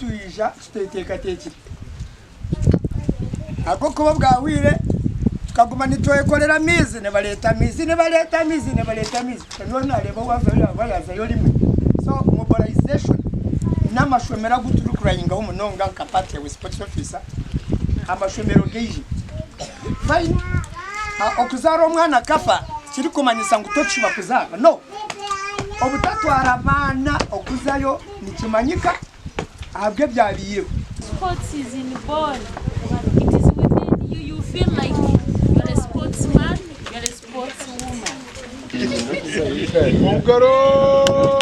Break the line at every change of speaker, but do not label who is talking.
Titwija tuteteekateekire. Ahabw'okuba obwahwire tukaguma nitwekorera amaizi, nibareeta amaizi, nibareeta amaizi, nibareeta amaizi. Nyowe naareeba owaazayo yaaba yaazayo rimwe. So mobilization n'amashomero agu turikurayingaho munonga nka party we sports officer, amashomero gaije. Fine, okuzaara omwana akafa kirikumanyisa ngu tokishuba kuzaara? No. Obutatwara baana okuzayo nikimanyika ahabw'ebyabaireho.
Sports is in born, it is within you, you feel like you're a sports man, you're a sports woman.
Omugaro!